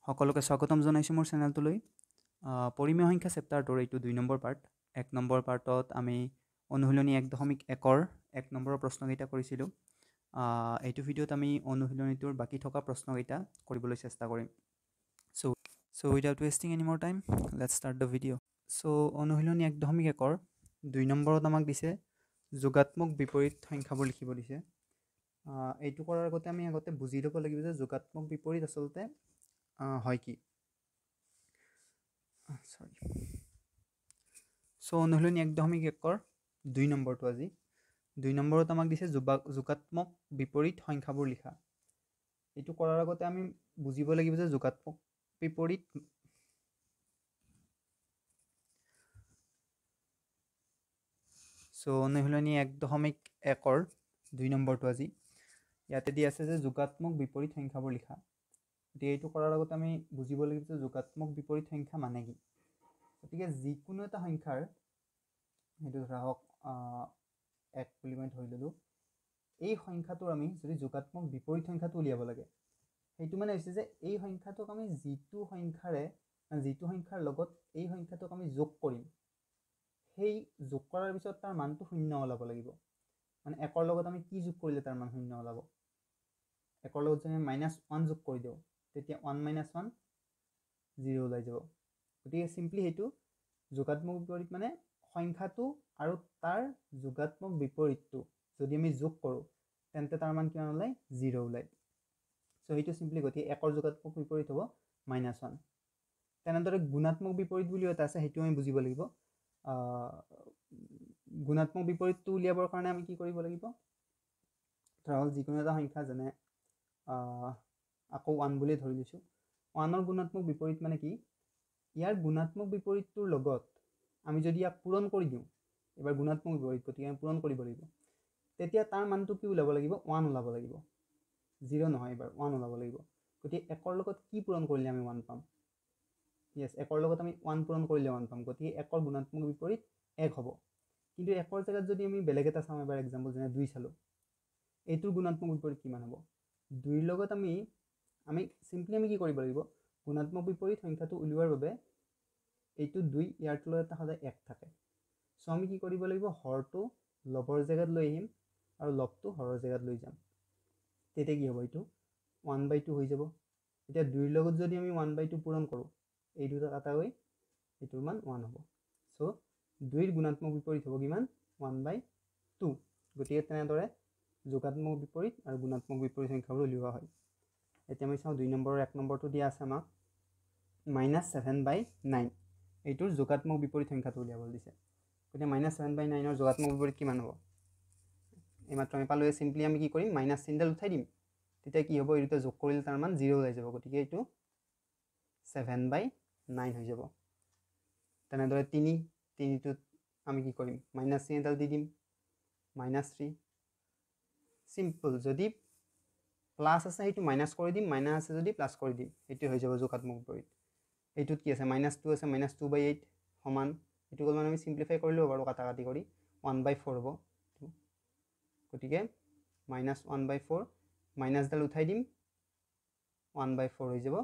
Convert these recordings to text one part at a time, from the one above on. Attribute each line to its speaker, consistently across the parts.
Speaker 1: সকলোকে স্বাগতম জনাইছোঁ মোৰ চেনেলটোলৈ। পৰিমেয় সংখ্যা চেপ্টাৰটোৰ এইটো 2 নম্বৰ পাৰ্ট। 1 নম্বৰ পাৰ্টত আমি অনুশীলনী 1.1ৰ 1 নম্বৰৰ প্ৰশ্নকেইটা কৰিছিলোঁ। এইটো ভিডিঅ'ত আমি অনুশীলনীটোৰ বাকী থকা প্ৰশ্নকেইটা কৰিবলৈ চেষ্টা কৰিম। So without wasting any more time, let's start the video. So অনুশীলনী 1.1ৰ 2 নম্বৰত আমাক দিছে যোগাত্মক বিপৰীত সংখ্যাবোৰ লিখিব দিছে। এইটো কৰাৰ আগতে আমি আগতে বুজি ল'ব লাগিব যে যোগাত্মক বিপৰীত আচলতে হয় কি। চৰি, চ' অনুশীলনী 1.1ৰ 2 নম্বৰটো আজি 2 নম্বৰত আমাক দিছে যোগাত্মক বিপৰীত সংখ্যাবোৰ লিখা। এইটো কৰাৰ আগতে আমি বুজিব লাগিব যে যোগাত্মক বিপৰীত চ' অনুশীলনী 1.1ৰ 2 নম্বৰটো আজি ইয়াতে দি আছে যে যোগাত্মক বিপৰীত সংখ্যাবোৰ লিখা। গতিকে এইটো কৰাৰ আগতে আমি বুজিব লাগিব যে যোগাত্মক বিপৰীত সংখ্যা মানে কি। গতিকে যিকোনো এটা সংখ্যাৰ, সেইটো ধৰা হওক 1 বুলি মই ধৰি ল'লোঁ, এই সংখ্যাটোৰ আমি যদি যোগাত্মক বিপৰীত সংখ্যাটো উলিয়াব লাগে, সেইটো মানে হৈছে যে এই সংখ্যাটোক আমি যিটো সংখ্যাৰে, যিটো সংখ্যাৰ লগত এই সংখ্যাটোক আমি যোগ কৰিম, সেই যোগ কৰাৰ পিছত তাৰ মানটো শূন্য ওলাব লাগিব। মানে 1ৰ লগত আমি কি যোগ কৰিলে তাৰ মান শূন্য ওলাব? 1ৰ লগত যদি আমি -1 যোগ কৰি দিওঁ, তেতিয়া 1 - 1 0 ওলাই যাব। গতিকে চিম্পলি সেইটো যোগাত্মক বিপৰীত মানে সংখ্যাটো আৰু তাৰ যোগাত্মক বিপৰীতটো যদি আমি যোগ কৰোঁ, তেন্তে তাৰ মান কিমান ওলায়? 0 ওলায়। চ' সেইটো চিম্পলি, গতিকে 1ৰ যোগাত্মক বিপৰীত হ'ব -1। তেনেদৰে গুণাত্মক বিপৰীত বুলিও এটা আছে, সেইটো আমি বুজিব লাগিব। গুণাত্মক বিপৰীতটো উলিয়াবৰ কাৰণে আমি কি কৰিব লাগিব? ধৰা হ'ল যিকোনো এটা সংখ্যা, যেনে আকৌ 1 বুলিয়ে ধৰি লৈছোঁ। 1ৰ গুণাত্মক বিপৰীত মানে কি? ইয়াৰ গুণাত্মক বিপৰীতটোৰ লগত আমি যদি ইয়াক পূৰণ কৰি দিওঁ, এইবাৰ গুণাত্মক বিপৰীত, গতিকে আমি পূৰণ কৰিব লাগিব, তেতিয়া তাৰ মানটো কি ওলাব লাগিব? 1 ওলাব লাগিব, 0 নহয়, এইবাৰ 1 ওলাব লাগিব। গতিকে 1ৰ লগত কি পূৰণ কৰিলে আমি 1 পাম? য়েছ, 1ৰ লগত আমি 1 পূৰণ কৰিলে 1 পাম। গতিকে 1ৰ গুণাত্মক বিপৰীত 1 হ'ব। কিন্তু 1ৰ জেগাত যদি আমি বেলেগ এটা চাওঁ, এবাৰ এক্সাম্পল যেনে 2 চালোঁ, এইটোৰ গুণাত্মক বিপৰীত কিমান হ'ব? 2ৰ লগত আমি আমি চিম্পলি আমি কি কৰিব লাগিব? গুণাত্মক বিপৰীত সংখ্যাটো উলিওৱাৰ বাবে এইটো 2, ইয়াৰ তলত এটা সদায় 1 থাকে। চ' আমি কি কৰিব লাগিব? হৰটো লবৰ জেগাত লৈ আহিম আৰু লবটো হৰৰ জেগাত লৈ যাম। তেতিয়া কি হ'ব? এইটো 1/2 হৈ যাব। এতিয়া 2ৰ লগত যদি আমি 1/2 পূৰণ কৰোঁ, এই দুটা কাটা গৈ এইটোৰ মান 1 হ'ব। চ' 2ৰ গুণাত্মক বিপৰীত হ'ব কিমান? 1/2। গতিকে তেনেদৰে যোগাত্মক বিপৰীত আৰু গুণাত্মক বিপৰীত সংখ্যাবোৰ উলিওৱা হয়। এতিয়া আমি চাওঁ 2 নম্বৰৰ 1 নম্বৰটো দিয়া আছে আমাক -7/9, এইটোৰ যোগাত্মক বিপৰীত সংখ্যাটো উলিয়াবলৈ দিছে। গতিকে -7/9ৰ যোগাত্মক বিপৰীত কিমান হ'ব? এইমাত্ৰ আমি পালোঁৱে। চিম্পলি আমি কি কৰিম? মাইনাছ চিনডাল উঠাই দিম, তেতিয়া কি হ'ব? এই দুটা যোগ কৰিলে তাৰ মান 0 ওলাই যাব। গতিকে এইটো 7/9 হৈ যাব। তেনেদৰে 3টোত আমি কি কৰিম? মাইনাছ চিন এডাল দি দিম, -3। চিম্পল, যদি প্লাছ আছে সেইটো মাইনাছ কৰি দিম, মাইনাছ আছে যদি প্লাছ কৰি দিম, সেইটো হৈ যাব যোগাত্মক বিপৰীত। এইটোত কি আছে? -2 আছে, -2/8 সমান, এইটো গ'ল মানে আমি চিম্প্লিফাই কৰিলোঁ বাৰু কাটা কাটি কৰি 1/4 হ'ব। গতিকে -1/4, মাইনাছডাল উঠাই দিম, 1/4 হৈ যাব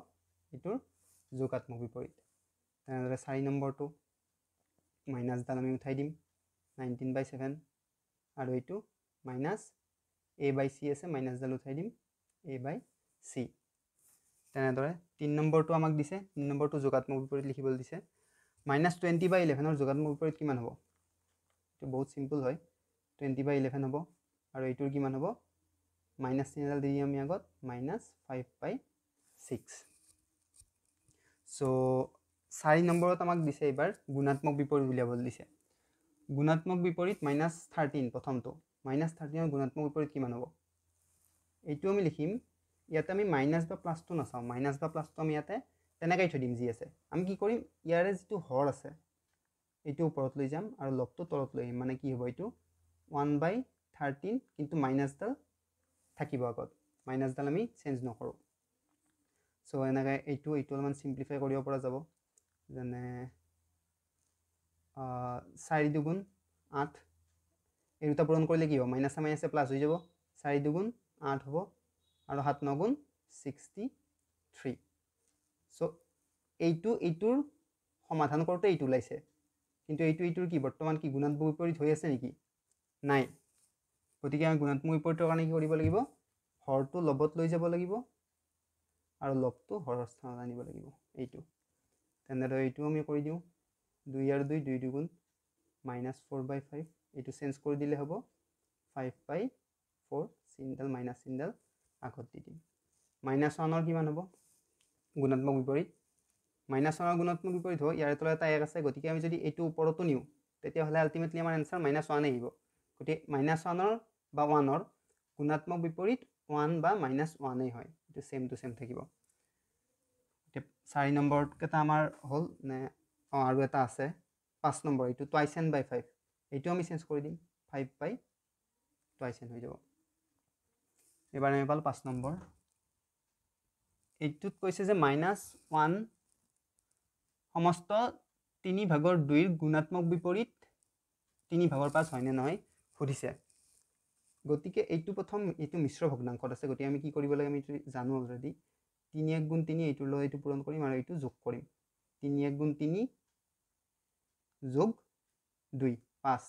Speaker 1: এইটোৰ যোগাত্মক বিপৰীত। তেনেদৰে 4 নম্বৰটো মাইনাছডাল আমি উঠাই দিম, 19/7, আৰু এইটো মাইনাছ a/c আছে, মাইনাছডাল উঠাই দিম, a/c। তেনেদৰে 3 নম্বৰটো আমাক দিছে, 3 নম্বৰটো যোগাত্মক বিপৰীত লিখিবলৈ দিছে। -20/11ৰ যোগাত্মক বিপৰীত কিমান হ'ব? এইটো বহুত চিম্পল হয়, 20/11 হ'ব। আৰু এইটোৰ কিমান হ'ব? মাইনাছ তিনিডাল দি দিম আমি আগত, -5/6। চ' 4 নম্বৰত আমাক দিছে এইবাৰ গুণাত্মক বিপৰীত উলিয়াবলৈ দিছে। গুণাত্মক বিপৰীত -13, প্ৰথমটো -13ৰ গুণাত্মক বিপৰীত কিমান হ'ব? এইটো আমি লিখিম, ইয়াতে আমি মাইনাছ বা প্লাছটো নাচাওঁ, মাইনাছ বা প্লাছটো আমি ইয়াতে তেনেকৈ থৈ দিম যি আছে। আমি কি কৰিম? ইয়াৰে যিটো হৰ আছে এইটো ওপৰত লৈ যাম আৰু লবটো তলত লৈ আহিম। মানে কি হ'ব? এইটো 1/13, কিন্তু মাইনাছডাল থাকিব আগত, মাইনাছডাল আমি চেঞ্জ নকৰোঁ। চ' এনেকৈ এইটো অলপমান চিম্প্লিফাই কৰিব পৰা যাব। যেনে 4 দুগুণ 8, এই দুটা পূৰণ কৰিলে কি হ'ব? মাইনাছে মাইনাছে প্লাছ হৈ যাব, 4 দুগুণ 8 হ'ব, আৰু 7 9 গুণ 63। চ' এইটো এইটোৰ সমাধান কৰোঁতে এইটো ওলাইছে, কিন্তু এইটো এইটোৰ কি বৰ্তমান কি গুণাত্মক বিপৰীত হৈ আছে নেকি? নাই। গতিকে আমি গুণাত্মক বিপৰীতৰ কাৰণে কি কৰিব লাগিব? হৰটো লবত লৈ যাব লাগিব আৰু লবটো হৰৰ স্থানত আনিব লাগিব এইটো। তেনেদৰে এইটো আমি কৰি দিওঁ, 2 আৰু 2, 2 দুগুণ -4/5, এইটো চেঞ্জ কৰি দিলে হ'ব 5/4, চিনডাল মাইনাছ চিনডাল আগত দি দিম। -1ৰ কিমান হ'ব গুণাত্মক বিপৰীত? -1ৰ গুণাত্মক বিপৰীত হ'ব, ইয়াৰে তলত এটা 1 আছে, গতিকে আমি যদি এইটো ওপৰতো নিওঁ তেতিয়াহ'লে আল্টিমেটলি আমাৰ এনচাৰ -1 আহিব। গতিকে -1ৰ বা 1ৰ গুণাত্মক বিপৰীত 1 বা -1 হয়, এইটো ছেম টু ছেম থাকিব। এতিয়া 4 নম্বৰকেইটা আমাৰ হ'ল নে? অঁ, আৰু এটা আছে 5 নম্বৰ, এইটো 2n/5, এইটো আমি চেঞ্জ কৰি দিম 5/2n হৈ যাব। এইবাৰ আমি পালোঁ 5 নম্বৰ। এইটোত কৈছে যে -1 সমস্ত 3/2 গুণাত্মক বিপৰীত 3/5 হয়নে নহয় সুধিছে। গতিকে এইটো প্ৰথম এইটো মিশ্ৰ ভগ্নাংশত আছে, গতিকে আমি কি কৰিব লাগে আমি এইটো জানো অলৰেডি। 3 1 গুণ 3, এইটোৰ লগত এইটো পূৰণ কৰিম আৰু এইটো যোগ কৰিম। 3 1 গুণ 3 যোগ 2 5,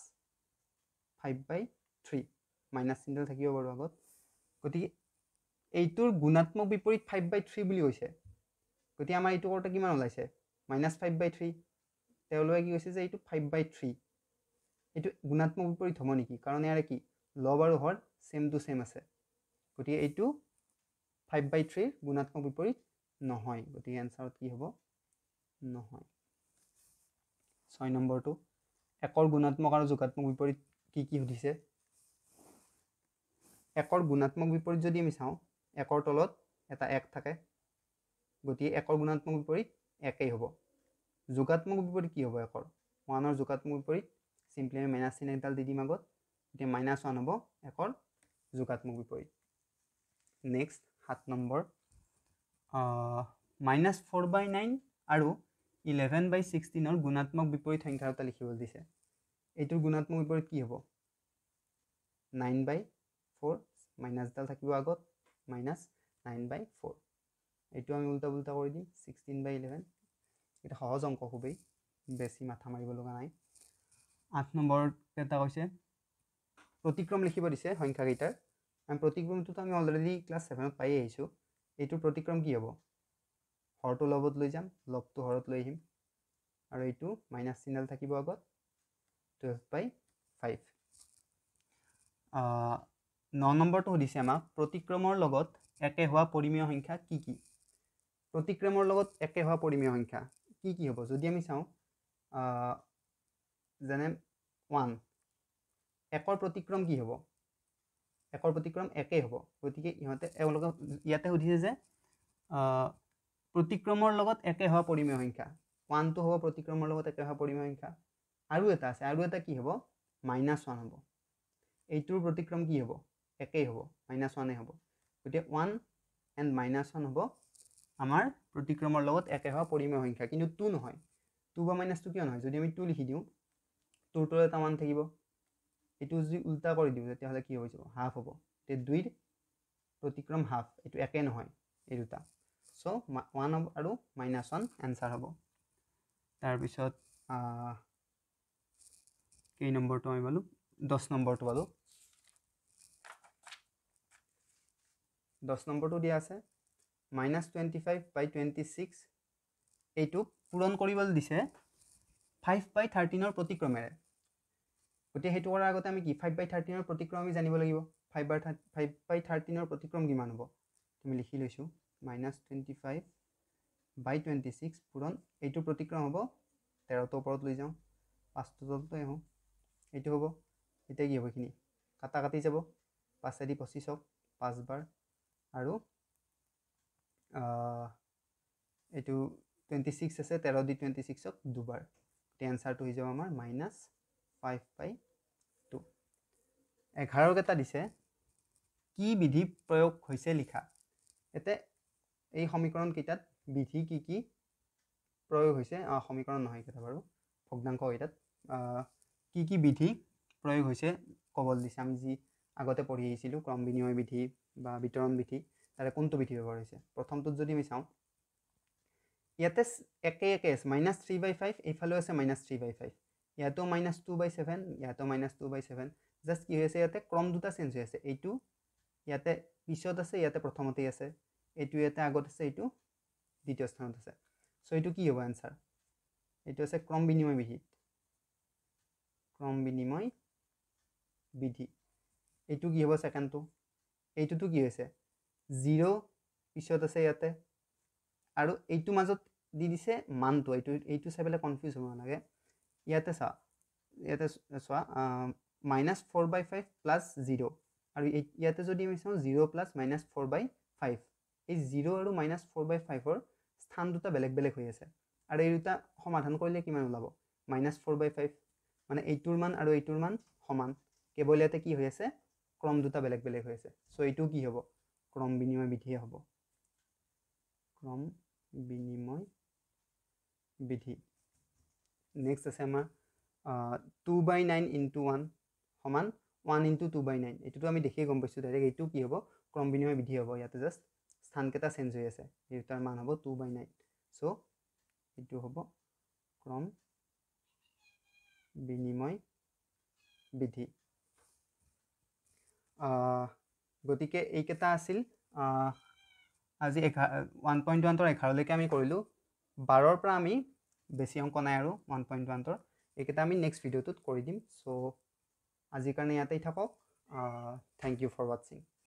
Speaker 1: 5/3, মাইনাছ চিনডাল থাকিব বাৰু আগত। গতিকে এইটোৰ গুণাত্মক বিপৰীত 5/3 বুলি কৈছে, গতিকে আমাৰ এইটো কৰোঁতে কিমান ওলাইছে? -5/3। তেওঁলোকে কি কৈছে যে এইটো 5/3, এইটো গুণাত্মক বিপৰীত হ'ব নেকি? কাৰণ ইয়াৰে কি লব আৰু হৰ ছেম টু ছেম আছে, গতিকে এইটো 5/3 গুণাত্মক বিপৰীত নহয়। গতিকে এনচাৰত কি হ'ব? নহয়। 6 নম্বৰটো 1ৰ গুণাত্মক আৰু যোগাত্মক বিপৰীত কি কি সুধিছে। 1ৰ গুণাত্মক বিপৰীত যদি আমি চাওঁ, 1ৰ তলত এটা 1 থাকে, গতিকে 1ৰ গুণাত্মক বিপৰীত 1 হ'ব। যোগাত্মক বিপৰীত কি হ'ব? 1ৰ 1ৰ যোগাত্মক বিপৰীত চিম্পলি আমি মাইনাছ চিন এডাল দি দিম আগত, এতিয়া -1 হ'ব 1ৰ যোগাত্মক বিপৰীত। নেক্সট 7 নম্বৰ, -4/9 আৰু 11/16ৰ গুণাত্মক বিপৰীত সংখ্যা দুটা লিখিবলৈ দিছে। এইটোৰ গুণাত্মক বিপৰীত কি হ'ব? 9/4, মাইনাছডাল থাকিব আগত, -9/4। এইটো আমি উল্টা পুল্টা কৰি দিম 16/11। এটা সহজ অংক, খুবেই বেছি মাথা মাৰিব লগা নাই। 8 নম্বৰত এটা কৈছে প্ৰতিক্ৰম লিখিব দিছে সংখ্যাকেইটাৰ। আমি প্ৰতিক্ৰমটোতো আমি অলৰেডি ক্লাছ 7ত পাই আহিছোঁ। এইটোৰ প্ৰতিক্ৰম কি হ'ব? হৰটো লবত লৈ যাম, লবটো হৰত লৈ আহিম, আৰু এইটো মাইনাছ চিনডাল থাকিব আগত, 12/5। 9 নম্বৰটো সুধিছে আমাক প্ৰতিক্ৰমৰ লগত একে হোৱা পৰিমেয় সংখ্যা কি কি। প্ৰতিক্ৰমৰ লগত একে হোৱা পৰিমেয় সংখ্যা কি কি হ'ব? যদি আমি চাওঁ, যেনে 1, 1ৰ প্ৰতিক্ৰম কি হ'ব? 1ৰ প্ৰতিক্ৰম 1 হ'ব। গতিকে ইহঁতে এওঁলোকে ইয়াতে সুধিছে যে প্ৰতিক্ৰমৰ লগত একে হোৱা পৰিমেয় সংখ্যা 1টো হ'ব প্ৰতিক্ৰমৰ লগত একে হোৱা পৰিমেয় সংখ্যা। আৰু এটা আছে, আৰু এটা কি হ'ব? -1 হ'ব। এইটোৰ প্ৰতিক্ৰম কি হ'ব? 1 হ'ব, -1 হ'ব। গতিকে 1 এণ্ড -1 হ'ব আমাৰ প্ৰতিক্ৰমৰ লগত একে হোৱা পৰিমেয় সংখ্যা, কিন্তু 2 নহয়। 2 বা -2 কিয় নহয়? যদি আমি 2 লিখি দিওঁ, 2ৰ তলত এটা 1 থাকিব, এইটো যদি উল্টা কৰি দিওঁ তেতিয়াহ'লে কি হৈ যাব? হাফ হ'ব। তেতিয়া 2ৰ প্ৰতিক্ৰম হাফ, এইটো একে নহয় এই দুটা। চ' 1 আৰু -1 এনচাৰ হ'ব। তাৰপিছত কেই নম্বৰটো আমি পালোঁ? 10 নম্বৰটো পালোঁ। 10 নম্বৰটো দিয়া আছে -25/26, এইটো পূৰণ কৰিবলৈ দিছে 5/13ৰ প্ৰতিক্ৰমেৰে। গতিকে সেইটো কৰাৰ আগতে আমি কি 5/13ৰ প্ৰতিক্ৰম আমি জানিব লাগিব। 5/13ৰ প্ৰতিক্ৰম কিমান হ'ব? তুমি লিখি লৈছোঁ -25/26 পূৰণ এইটোৰ প্ৰতিক্ৰম হ'ব 13টো ওপৰত লৈ যাওঁ, 5টো তলত লৈ আহোঁ, এইটো হ'ব। এতিয়া কি হ'ব? এইখিনি কাটা কাটি যাব, 5 দি 25ক 5 বাৰ, আৰু এইটো 26 আছে, 13 দি 26ক দুবাৰ। গতিকে এনচাৰটো হৈ যাব আমাৰ -5/2। 11কেইটা দিছে কি বিধি প্ৰয়োগ হৈছে লিখা। ইয়াতে এই সমীকৰণকেইটাত বিধি কি কি প্ৰয়োগ হৈছে, সমীকৰণ নহয় এইকেইটা বাৰু, ভগ্নাংশকেইটাত কি কি বিধি প্ৰয়োগ হৈছে ক'বলৈ দিছে। আমি যি আগতে পঢ়ি আহিছিলোঁ ক্ৰম বিনিময় বিধি বা বিতৰণ বিধি, তাৰে কোনটো বিধি ব্যৱহাৰ হৈছে? প্ৰথমটোত যদি আমি চাওঁ, ইয়াতে একে একে আছে, মাইনাছ থ্ৰী বাই ফাইভ, এইফালেও আছে মাইনাছ থ্ৰী বাই ফাইভ, ইয়াতো মাইনাছ টু বাই ছেভেন, ইয়াতো মাইনাছ টু বাই ছেভেন। জাষ্ট কি হৈ আছে, ইয়াতে ক্ৰম দুটা চেঞ্জ হৈ আছে। এইটো ইয়াতে পিছত আছে, ইয়াতে প্ৰথমতেই আছে, এইটো ইয়াতে আগত আছে, এইটো দ্বিতীয় স্থানত আছে। চ' এইটো কি হ'ব এনচাৰ? এইটো আছে ক্ৰম বিনিময় বিধি, ক্ৰম বিনিময় বিধি। এইটো কি হ'ব ছেকেণ্ডটো? এইটোতো কি হৈছে, জিৰ' পিছত আছে ইয়াতে, আৰু এইটো মাজত দি দিছে মানটো। এইটো চাই পেলাই কনফিউজ হ'ব নালাগে। ইয়াতে চোৱা, ইয়াতে চোৱা মাইনাছ ফ'ৰ বাই ফাইভ প্লাছ জিৰ', আৰু ইয়াতে যদি আমি চাওঁ zero' plus minus four by five, এই জিৰ' আৰু মাইনাছ ফ'ৰ বাই ফাইভৰ স্থান দুটা বেলেগ বেলেগ হৈ আছে, আৰু এই দুটা সমাধান কৰিলে কিমান ওলাব? মাইনাছ ফ'ৰ বাই ফাইভ, মানে এইটোৰ মান আৰু এইটোৰ মান সমান, কেৱল ইয়াতে কি হৈ আছে, ক্ৰম দুটা বেলেগ বেলেগ হৈ আছে। চ' এইটো কি হ'ব? ক্ৰম বিনিময় বিধিয়ে হ'ব, ক্ৰম বিনিময় বিধি। নেক্সট আছে আমাৰ টু বাই নাইন ইনটু ওৱান সমান ওৱান ইনটু টু বাই নাইন। এইটোতো আমি দেখিয়ে গম পাইছোঁ ডাইৰেক্ট, এইটো কি হ'ব? ক্ৰম বিনিময় বিধি হ'ব। ইয়াতে জাষ্ট স্থানকেইটা চেঞ্জ হৈ আছে, এই দুটাৰ মান হ'ব টু বাই নাইন। চ' এইটো হ'ব ক্ৰম বিনিময় বিধি। গতিকে এইকেইটা আছিল আজি 1.1ৰ 11লৈকে আমি কৰিলোঁ। 12ৰ পৰা আমি বেছি অংক নাই আৰু 1.1ৰ এইকেইটা আমি নেক্সট ভিডিঅ'টোত কৰি দিম। চ' আজিৰ কাৰণে ইয়াতেই থাকক। Thank U for ৱাটছিং।